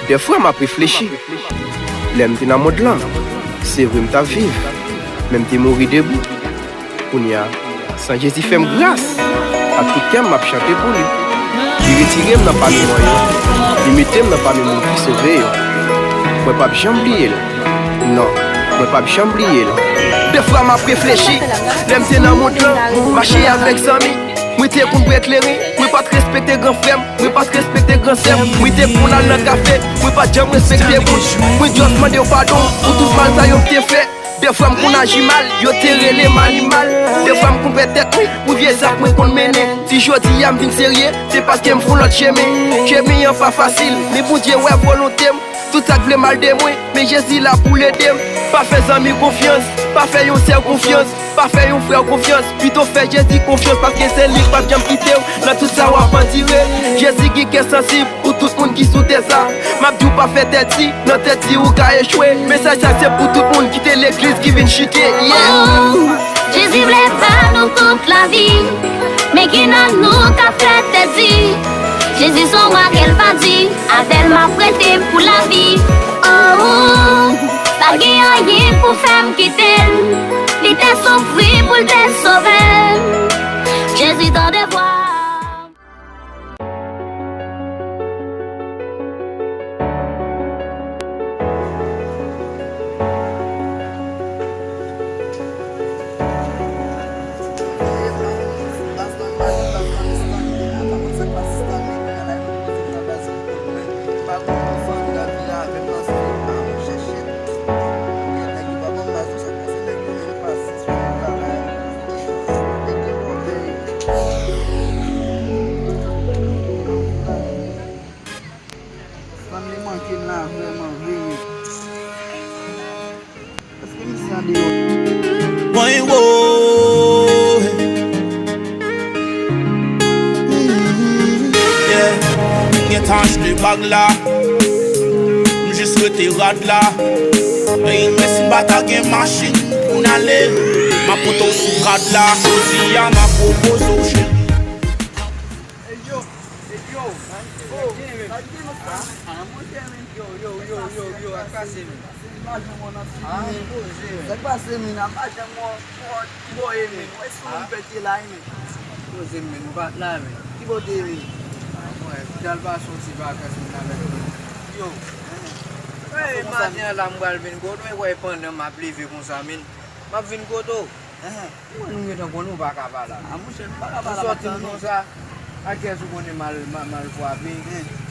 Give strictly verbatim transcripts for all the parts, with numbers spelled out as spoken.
Dèfwa m ap reflechi. Lè m te nan mond lan, se vre m t ap viv, men m te mouri debou. Kounye a, san Jezi fè m gras, ak tout kè m m ap chante pou li. Li retire m nan pami mò yo, li mete m nan pami moun ki sove yo. Mwen p ap janm bliye l. Non, mwen p ap janm bliye l. Dèfwa m ap reflechi, lè m te nan mond lan, mache avèk zanmi. Mwen te konn bwè kleren, mwen pa t respekte gran frè m, mwen pa t respekte gran sè m. Mwen te konn al nan kafe, mwen pa t janm respekte moun. Mwen just mande yo padon pou tout mal sa yo m te fè. Dèfwa m konn aji mal, yo te rele m animal. Dèfwa m konn pèd tèt mwen pou vye zak mwen konn mennen. Si jodi a m vin serye, se paske m fè yon lòt chemen. Chemen an pa fasil, men Bondye wè volonte m. Tout sa k vle mal de mwen, men Jezi la pou l ede m. Pa fè zanmi konfyans, pa fè yon sè konfyans, pa fè yon frè konfyans. Pito fè Jezi konfyans, paske se li k p ap janm kite w nan tout sa w ap andire. Jezi gen kè sansib pou tout moun ki sou tè sa. M ap di w pa fè tèt di, nan tèt di ou ka echwe. Mesaj sa se pou tout moun ki te legliz ki vin chite. Yeah. Oh, Jezi vle ba nou tout lavi, men ki nan nou ka fè tèt di. Jezi se yon mwa ke l pa di, avè l m ap rete pou lavi. Oh, pa gen anyen pou fè m kite l. Li te soufri pou l te sove m. Jezi tande vwa m. Fanm li manke m la vrèman vre. Èske misye andeyò? Mwen wo. Yeah. M gentan achte bag la. M jis rete rad la. Ey, men si m pa ta gen machin pou n ale, m ap pote w sou rad la. Jodi a, m ap pwopoze w cheri. Hey, yo. Hey, yo. Oh, sa k gen, men? Ah, monchè, men. Yo, yo, yo, yo, yo, sa k pase, men? Se m pa janm wè w nan figi, men. Ah, poze, men. Sa k pase, men? M pa janm wè w. Ki bò w ye, men? Ou wè si yon moun pèt ye la, wi, men. Poze, men. Ou pa t la, men. Ki bò w te ye, men? Ah, mwen, m t al pase yon ti vakans, men, avèk mwen. Yo. Ey, maten an la, m pral vin kote w, e wè pandan m ap leve konsa, men. M ap vin kote w. Mwen, nou gentan konnen w pa ka pale avè m. A, monchè, m pa ka pale avè w non. Ou sòti m konsa, a kiyès ou konnen m al, m al, m al frape?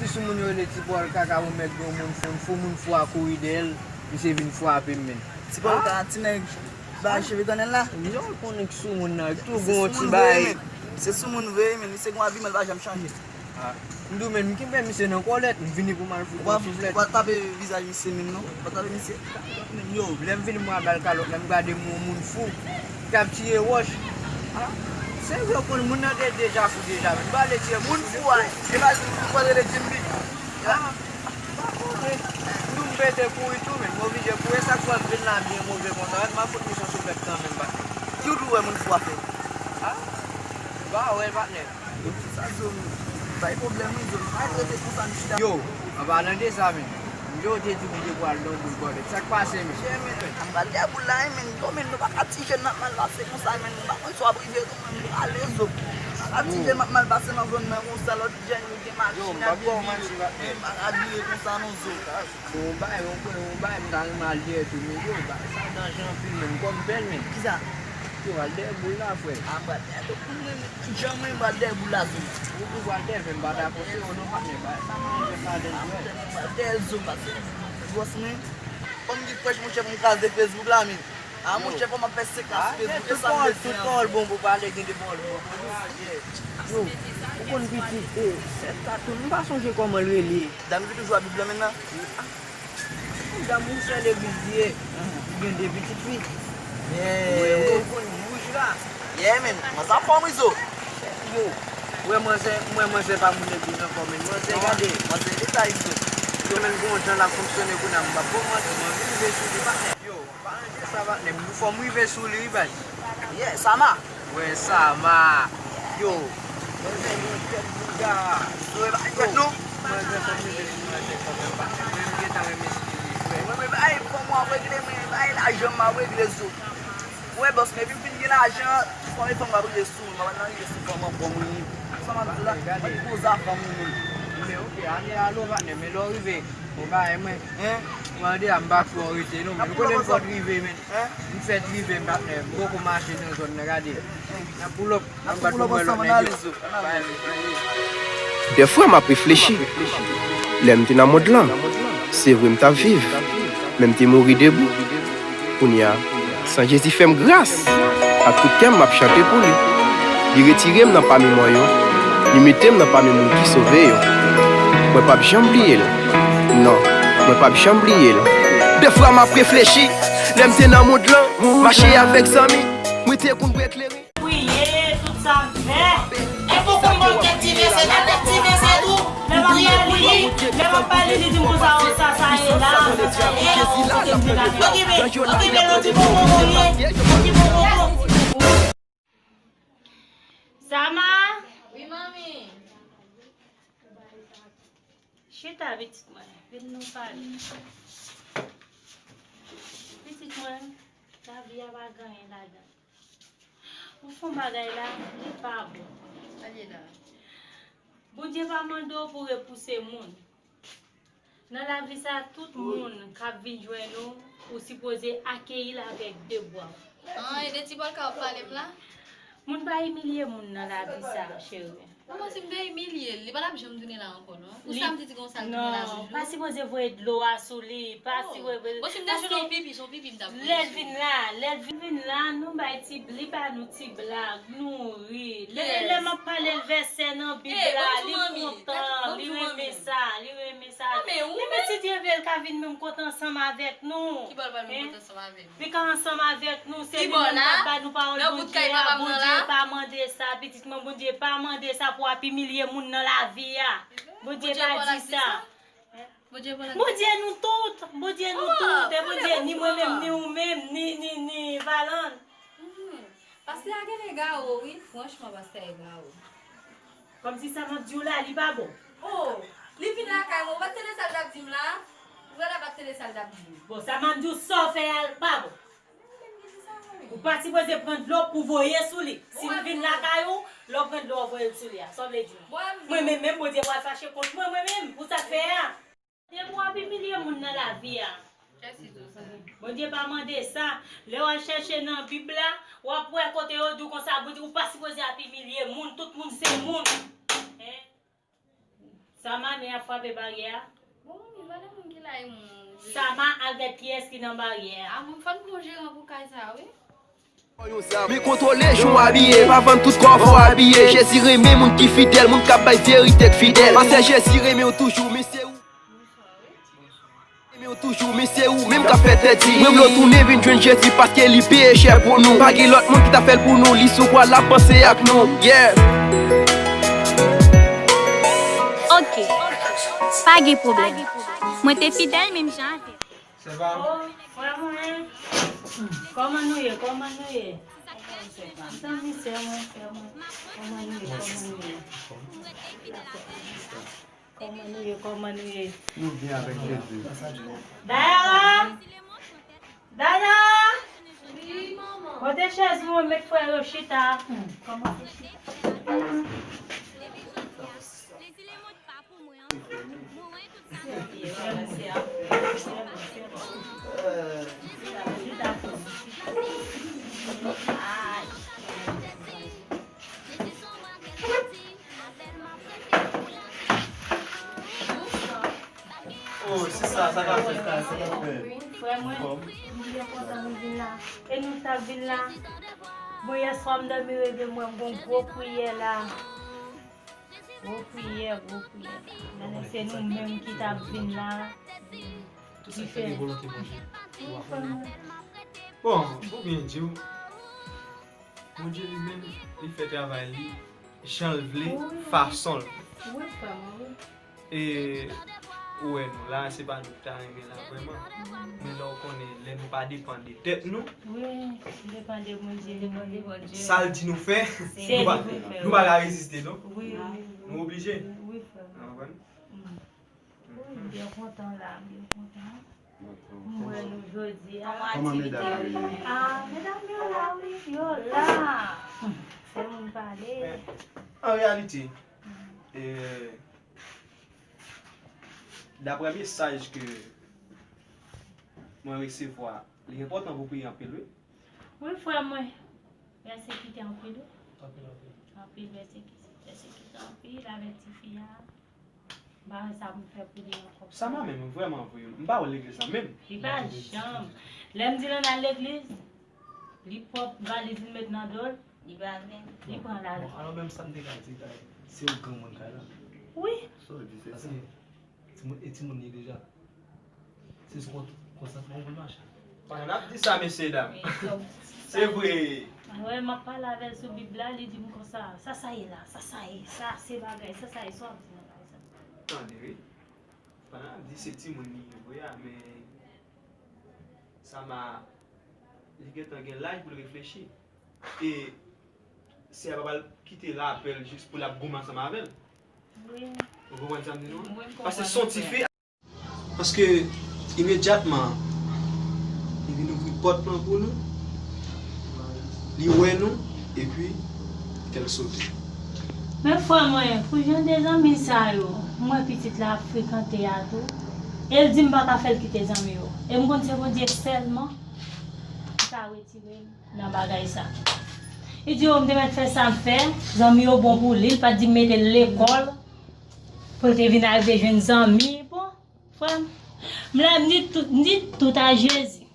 Ti soumoun yo rele Ti Pòl kaka, ou mèt gen yon moun fou, fou moun fou a kouri dèyè l, misye vin frape m, men. Ti Pòl ka ti nèg bay cheve kannèl la? Yo, konnen ki soumoun nan, tou gon ti bay. Se soumoun vre, men, misye gon abiman, l pa janm chanje. Ah, m di w, men, m kenbe misye nan kòlèt, m vini pou m al fout yon souflèt. Ou pa tape vizaj misye menm non. Ou pa tape misye. Men yo, lè m vini m al ba l kalòt la, m gade m wè yon moun fou k ap tire wòch. Ah, se vre, w konn moun nan te deja fou deja, men m pa vle tire moun fou a. E pa moun fou a rele Jimmy. Ah, m pa konnen. M di w m pete kouri tou, men m oblije kouri. Sa k fè m vin la byen move konsa, m ap fout misye yon souflèt kanmenm, patnè. Ki w tou wè moun fou a fè? Ah, m pa wè, patnè. Sa zòn bay pwoblèm wi, zòn pa trete konsa, m chita. Yo, an palan de sa, men, m te, w te di m te pral nan boul bòlèt. Sa k pase, men? Chè, men, an pral dèyè boul la, wi, men. Yo, men, nou pa ka ti jèn n ap mal pase konsa, men. M pa konn si w ap rive tou, men, m prale, zo. M pa ka ti jèn m ap mal pase nan zòn nan konsa, lòt jèn yo gen machin, yo, m p ap ba w manti, patnè. Men m pa ka vire konsa, non, zo. Bon, yon bagay, yon, yon bagay, m ta renmen al dèyè tou, men yo, bagay sa danje anpil, men kò m bèl, men. Kisa? Yo, al dèyè boul la, frè. A, m pral dèyè tout moun, men, men, tout jan mwen, m pral dèyè boul la, zo. Ou tou pral dèyè, men m pa dakò se ou non, patnè, bagay sa pa antre ladann, frè. A, m pral dèyè l, zo, paske gwòs mwen. Fò m gen frèch, monchè, pou m kraze Facebook la, men. A, monchè, fò m ap fè senk an sou Facebook, e sa m bezwen an. Tout pawòl bon pou pale, gen de pawòl bon pou di. Yo, ou konn pitit, e, sèt la tou, m pa sonje kòman l rele. Dam ki toujou a Bib la menm nan? Dam ou sè legliz li ye. Li gen de pitit fi. Wi, wi, ou konn wouj la. Yeah, men. Manzè anfòm, wi, zo. Yo, ou wè manzè, m wè manzè pa moun legliz ankò, men manzè, gade. Manzè detay, zo. Yo, men gon jan l ap fonksyone kounye a, m p ap ba w manti, m anvi rive sou li, patnè. Yo, an palan de sa, patnè, m di w fò m rive sou li, wi, baz. Yeah, Sama. Wè, Sama. Yo, manzè gen tèt bouda. Yo, e pa jwèt non. Mwen gen fanm mwen vle vin manje kanmenm, paske mwen, m gentan renmen espere frè. Mwen, mwen, ay, fò mwen ap regle, mwen, ay, lajan m ap regle sou. Ou wè, bòs, men epi m fin gen lajan, fò m fò m ap regle sou mwen, m ap nan regle sou fanm ankò, mwen. Sa m ap di la, mwen di pou zafè mwen. Men oke, ale alo, patnè, men lè w rive, ou ba mwen. Hein? Mwen de a m pa twò rete, non, men ou konnen m fèk rive, men. M fèk rive, patnè, m poko mache nan zòn nan, gade. N ap pull up. Dèfwa m ap reflechi. Lè m te nan mond lan, se vre m t ap viv, men m te mouri debou. Kounye a, san Jezi fè m gras, ak tout kè m m ap chante pou li. Li retire m nan pami mò yo, li mete m nan pami moun ki sove yo. Mwen p ap janm bliye l. Non, mwen p ap janm bliye l. Dèfwa m ap reflechi, lè m te nan mond lan, mache avèk zanmi, mwen te konn bwè kleren. Priye, tout sa m fè. E pou konn ban m kèk ti vèsè, nan kèk ti vèsè tou. Lè m ap pale li, lè m ap pale li di m konsa, o, sa, sa ye la, sa, sa ye la, o, kote m te la. Okipe, okipe, non, ti bonbon, okipe, ti bonbon. Sama? Wi, manmi. Chita, pitit mwen, vin nou pale. Pitit mwen, lavi a pa gen anyen ladan. Ou fè yon bagay la, li pa bon. Sa l ye la? Bondye pa mande w pou repouse moun. Nan lavi sa, tout moun k ap vin jwenn ou, ou sipoze akeyi l avèk de bra w. An, e de ti bòl ka w ap pale m la? Moun pa imilye moun nan lavi sa, cheri. Manman, si m te imilye l, li pa t ap janm tounen la ankò, non. Pou sa m te di gon sa l tounen la toujou. Non, pa sipoze voye dlo a sou li, pa sipoze. Bon, si m te sou yon pipi, se yon pipi m t ap voye sou li. Lè l vin la, lè l vin la, nou bay ti, li ba nou ti blag, nou ri. Lè, lè m ap pale l vèsè nan Bib la, li kontan, li renmen sa, li renmen sa. Li pitit, li vle l ka vin menm kote ansanm avèk nou. Ki bò l pral menm kote ansanm avèk nou? Li ka ansanm avèk nou, se li menm k ap ba nou pawòl Bondye a. Bondye pa mande sa, pitit mwen, Bondye pa mande sa pou w ap imilye moun nan lavi a. Bondye pa di sa. Bondye nou tout, Bondye nou tout, e Bondye ni mwen menm, ni ou menm, ni, ni, ni Valann. Pastè a genlè egare w, wi, franchman, pastè a egare w. Kòmsi sa m ap di w la, li pa bon. Oh, li vin lakay mwen, ou pa t tande sa l t ap di m la? Ou pa t tande sa l t ap di m? Bon, sa m ap di w, sa w fè a, l pa bon. Ou pa sipoze pran dlo pou voye sou li. Si l vin lakay ou, lè w pran dlo, w voye l sou li a. Sa w vle di m? Mwen menm, menm Bondye pral fache kont mwen, mwen menm, pou sa k fè a. Depi w ap imilye moun nan lavi a, Bondye pa mande sa. Lè w al chèche nan Bib la, w ap wè kote yo di w konsa, Bondye, ou pa sipoze ap imilye moun, tout moun se moun. Hein? Sama, men ap frape baryè a. Bon, manmi, pa de moun ki la e moun. Sama, al gad kiyès ki nan baryè a. A, mwen fò n pran jeran pou kay sa, wi. Men kontwole jan w abiye, pa vann tout kò w fò abiye. Jezi renmen moun ki fidèl, moun k ap bay verite k fidèl. Pastè Jezi renmen w toujou, men se ou. Renmen w toujou, men se ou menm k ap fè tèt di. Mwen vle w tounen vin jwenn Jezi paske li peye chè pou nou. Pa gen lòt moun ki ta fè l pou nou, li sou kwa l ap panse ak nou. Yeah. Ok. Pa gen pwoblèm. Mwen te fidèl menm jan avè w. Sè pa m. Oh, frè mwen. Kòman nou ye? Kòman nou ye? Zanmi sè mwen, frè mwen. Kòman nou ye? Kòman nou ye? Kòman nou ye? Kòman nou ye? Nou byen avèk Jezi. Dayala! Dayala! Wi, manman. Pote chèz nou, met frè yo chita. Kòman? Oh, sista, sa k ap fèt? Frè mwen, m byen kontan nou vin la. E nou t ap vin la. Bon, yèswa m dòmi reve m wè m gon gwo priyè la. Gwo priyè, gwo priyè. Nan se nou menm ki t ap vin la. Tout sa k fèt e volonte Bondye. Wi, frè mwen. Bon, pou byen di w, Bondye li menm, li fè travay li jan l vle, fason l. Wi, frè mwen, wi. E ou wè nou la, se pa nou ki ta renmen la vrèman. Men lè w konnen, lè nou pa depann de tèt nou, wi, depann de Bondye. Depann de Bondye. Sa l di nou fè, nou pa, nou pa ka reziste, non. Wi, wi. Nou oblije. Wi, frè. Ou konprann? Wi, m byen kontan la, m byen kontan. M wè nou jodi a. Kòman medam yo ye? Ah, medam yo la, wi, yo la. Fè moun pale. Men, an reyalite, e, daprè mesaj ke mwen resevwa, li enpòtan pou priye anpil, wi. Wi, frè mwen. Pèsekite anpil, wi. Anpil, anpil. Anpil pèsekisyon. Pèsekite anpil avèk tifi a. M pa wè sa pou m fè pou li ankò. Sama menm, vrèman vre, m pa wè l legliz la menm. Li pa janm. Lè m di l ann al legliz, li pran valiz li met nan do l. Li pa vin. Li pran l ale. Bon, alò menm sa m te ka di, se yon granmoun kay la. Wi. Sa w di, se sa. Timoun, e timoun li deja. Se sou kont, konsantman w pou l mache. Pandan n ap di sa, mesye dam. Se vre. Wè, m ap pale avè l sou Bib la, li di m konsa, sa sa ye la, sa sa ye, sa se bagay, sa sa ye, sa w ap di nan bagay sa. Tande, wi. Pandan n ap di se timoun li ye vre a, men Sama, li gentan gen laj pou l reflechi. E sè a pa pral kite l apèl jis pou l ap goumen ansanm avè l. Wi. Ou konprann sa m di nou an? Wi, m konprann. Paske se yon tifi. Paske imedyatman, li vin ouvri pòt lan pou nou, li wè nou, epi kè l sote. Men frè mwen, pou jan de zanmi sa yo, m wè pitit la ap frekante a tou. E l di m pa ka fè l kite zanmi yo. E m konn se Bondye sèlman ki ka retire m nan bagay sa. Li di, o, m te mèt fè sa m fè, zanmi yo bon pou li, li pa t di m mete l lekòl, pou l te vin arive jwenn zanmi. Bon, frè m, m la, m di tout, m di tout a Jezi.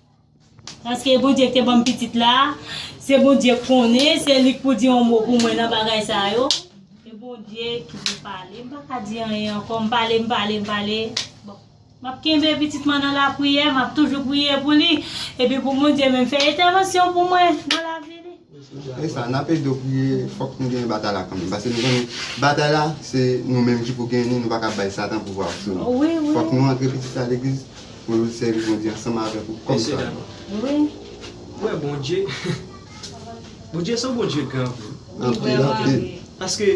Paske Bondye ki te ban m pitit la, se Bondye k konnen, se li k pou di yon mo pou mwen nan bagay sa yo. E Bondye ki pou pale. M pa ka di anyen ankò. M pale, m pale, m pale. Bon. M ap kenbe pitit mwen nan lapriyè, m ap toujou priye pou li. Epi pou Bondye menm fè entèvansyon pou mwen nan lavi li. E sa, n ap ede w priye, fòk nou genyen batay la kanmenm. Paske nou konnen batay la, se nou menm ki pou genyen li, nou pa ka bay Satan pouvwa sou nou. Wi, wi. Fòk nou antre pitit la legliz pou nou sèvi Bondye ansanm avèk ou kòm sa. Mesye dam. Wi. Ou wè Bondye, Bondye se yon Bondye gran vre. Anpil, anpil. Paske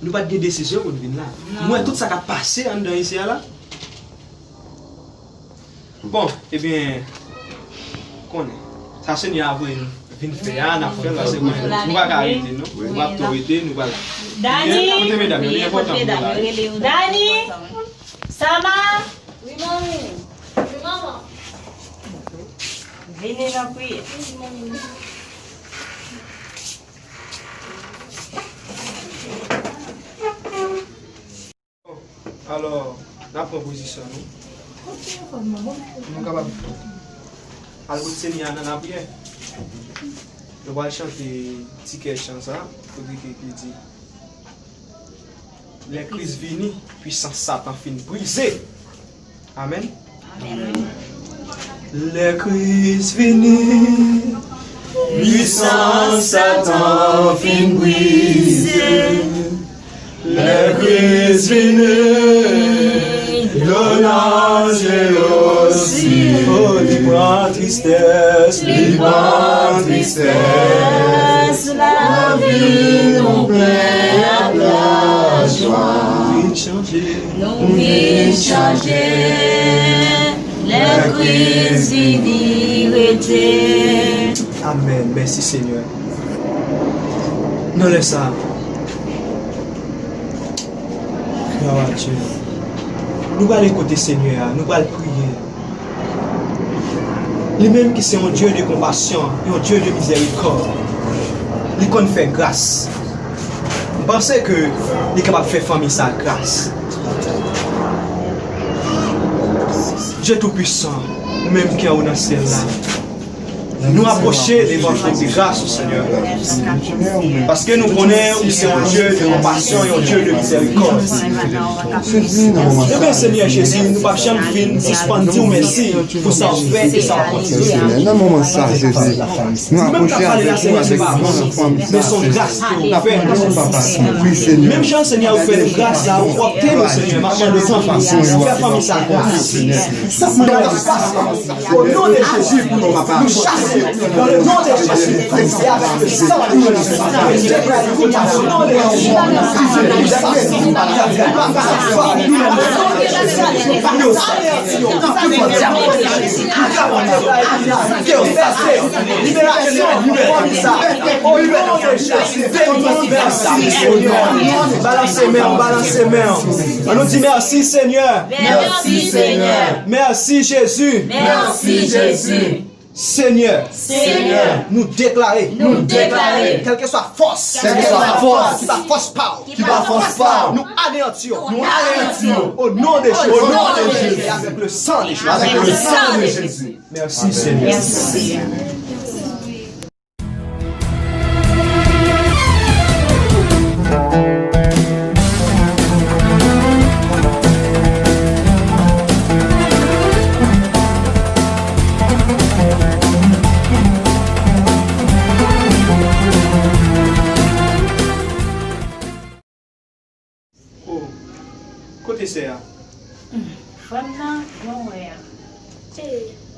nou pa t gen desizyon pou n vin la. Non. M wè tout sa k ap pase anndan isi a la. Bon, ebyen, konnen. Sa Senyè a voye nou vin fè a, n ap fè l, paske konnen nou pa ka rete, non. Nou p ap twò rete, nou pral. Dani! Kote medam yo, li enpòtan pou nou la. Dani! Sama! Wi, manmi. Wi, manman. Vini nan priyè. Alò, n ap pran pozisyon nou. Nou kapab al kot Senyè a nan lapriyè. Nou pral chante ti kè chan sa, kote ke, ki di, lè Kris vini, pwisans Satan fin brize. Amèn. Amèn. Lè Kris vini, pwisans Satan fin brize. Lè Kris vini, dlo nan je yo osi. O, li pran tristès, li pran tristès. Lavi nou plen ak lajwa. Vin chanje. Nou vin chanje, lè Kris vini rete. Amèn. Mèsi, Senyè. Nan lè sa a, glwa a Dye, nou pral ale kote Senyè a, nou pral priye. Li menm ki se yon Dye de konpasyon, yon Dye de mizèrikòd, li konn fè gras. M panse ke li kapab fè fanmi sa a gras. Dye Toupisan, ou menm ki anwo nan syèl la, nou apwoche devan twòn de gras ou, Senyè. Paske nou konnen ou se yon Dye de konpasyon, yon Dye de mizèrikòd. Ebyen, Senyè Jezi, nou p ap janm fin sispann di w mèsi pou sa w fè e sa w kontinye ap fè. Nan moman sa, Jezi, nou apwoche avèk ou avèk gran lanfwa, men se yon gras ke w fè. Wi, Senyè. Menm jan, Senyè, ou fè nou gras la, ou pwòpte nou, Senyè, m ap mande w, Senyè, fè fanmi sa gras. Sa k mande w, Senyè. O non de Jezi, nou chase Dans le nom de Jésus et avec le sang de Jésus, je déclare une libération. Dans le nom de Jésus, libération. Libération. Au nom de Jésus. Merci Seigneur. Balance men, balance men. Ann nou di merci Seigneur. Merci Seigneur. Merci Jésus. Merci Jésus. Senyè, Senyè, nou deklare, nou deklare, kèlkeswa fòs, kèlkeswa fòs, ki pa fòs pa w, ki pa fòs pa w, nou aneyanti yo, nou aneyanti yo, o non de Jezi, o non de Jezi, e avèk le sang de Jezi. Avèk le sang de Jezi. Mèsi, Senyè. Mèsi, Senyè. Oh, kote sè a? Fanm nan, mwen wè a.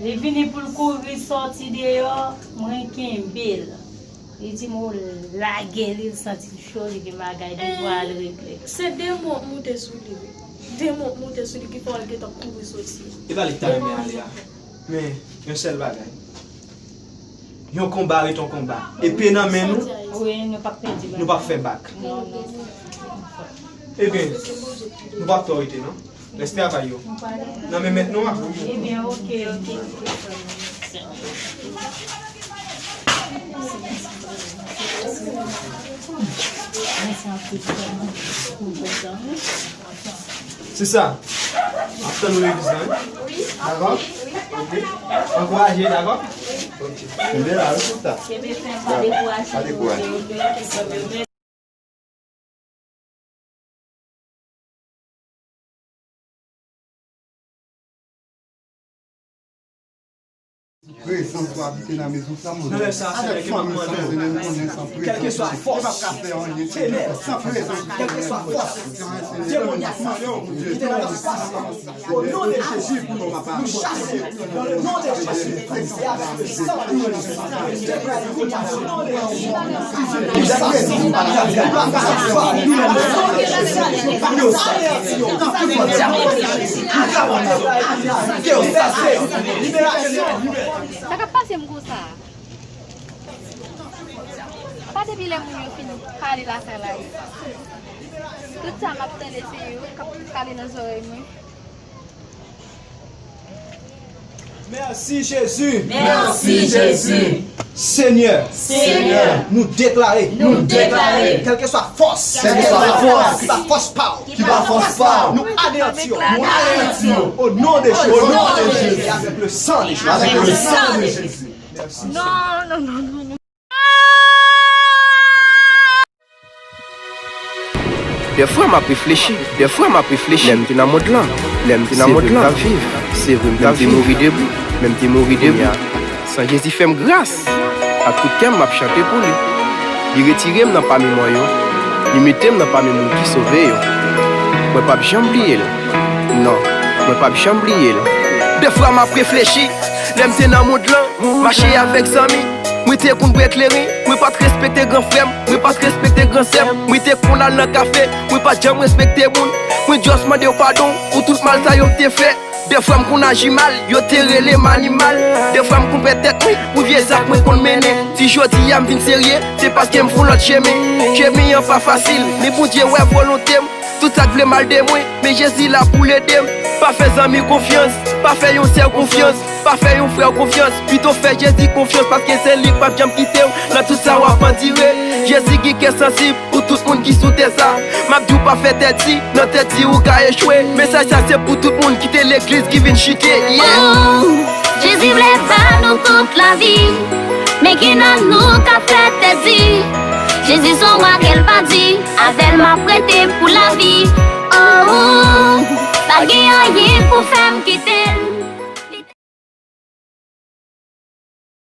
Li vini pou l kouri sòti deyò, mwen kenbe l. Li di m, "O, lage l," li santi l cho, li gen bagay li pou al regle. Se demon k moute sou li, wi. Demon k moute sou li ki fè l gentan kouri sòti. E pa li k ta renmen ale a. Men, yon sèl bagay. Yon konba ret yon konba. Epe nan men nou, wi, nou p ap pèdi, nou p ap fè bak. Non, non. Ebyen, nou p ap twò rete, non. Rès travay yo nan men mèt nou an. Ebyen, oke, oke, oke. Mèsi anpil, frè mwen, pou bon tan. Se sa. M ap tann ou legliz la, wi. Dakò? Ok. Ankouraje, dakò? Ok. Kenbe la, wi, sista. Kenbe fèm, pa dekouraje. Pa dekouraje. Prezans ou abite nan mezon sa, Bondye. Nan lè sa, Senyè, ke m ap mande w, kèlkeswa fòs, tenèb, kèlkeswa fòs demonyak ki te nan lespas la, o non de Jezi, nou chase, dans le nom de Jésus, et avec le sang de Jésus, je déclare une libération. Sa k ap pase m konsa? Apa depi lè moun yo fin pale lakay la, tout sa m ap tande se yo k ap pale nan zòrèy mwen. Mèsi Jezi. Mèsi Jezi. Senyè. Senyè. Nou deklare. Nou deklare. Kèlkeswa fòs. Kèlkeswa fòs. Ki pa fòs pa w. Ki pa fòs pa w. Nou aneyanti yo. Nou aneyanti yo. O non de Jezi. O non de Jezi. E avèk le sang de Jezi. Avèk le sang de Jezi. Mèsi. Non, non, non, non, non. Dèfwa m ap reflechi, dèfwa m ap reflechi. Lè m te nan mond lan, lè m te nan mond lan, m t ap viv. Se vre, m t ap viv. Lè m te mouri debout, lè m te mouri debout. San Jezi fè m gras, ak tout kè m, m ap chante pou li. Li retire m nan pami mò yo, li mete m nan pami moun ki sove yo. Mwen p ap janm bliye l. Non, mwen p ap janm bliye l. Dèfwa m ap reflechi, lè m te nan mond lan, mache avèk zanmi. Mwen te konn bwè kleren, mwen pa t respekte gran frè m, mwen pa t respekte gran sè m, mwen te konn al nan kafe, mwen pa t janm respekte moun, mwen just mande yo padon pou tout mal sa yo m te fè. Dèfwa m konn aji mal, yo te rele m animal, dèfwa m konn pèd tèt mwen pou vye zak mwen konn mennen. Si jodi a m vin serye, se paske m fè yon lòt chemen. Chemen an pa fasil, men Bondye wè volonte m. Tout sa k vle mal de mwen, men Jezi la pou l ede m. Pa fè zanmi konfyans, pa fè yon sè konfyans, pa fè yon frè konfyans. Pito fè Jezi konfyans, paske se li k p ap janm kite w nan tout sa w ap andire. Jezi gen kè sansib pou tout moun ki sou tè sa. M ap di w pa fè tèt di, nan tèt di ou ka echwe. Mesaj sa se pou tout moun ki te legliz ki vin chite. Yeah. Oh, Jezi vle ba nou tout lavi, men ki nan nou ka fè tèt di. Jezi s on wa ke l pa di, avè l m ap rete.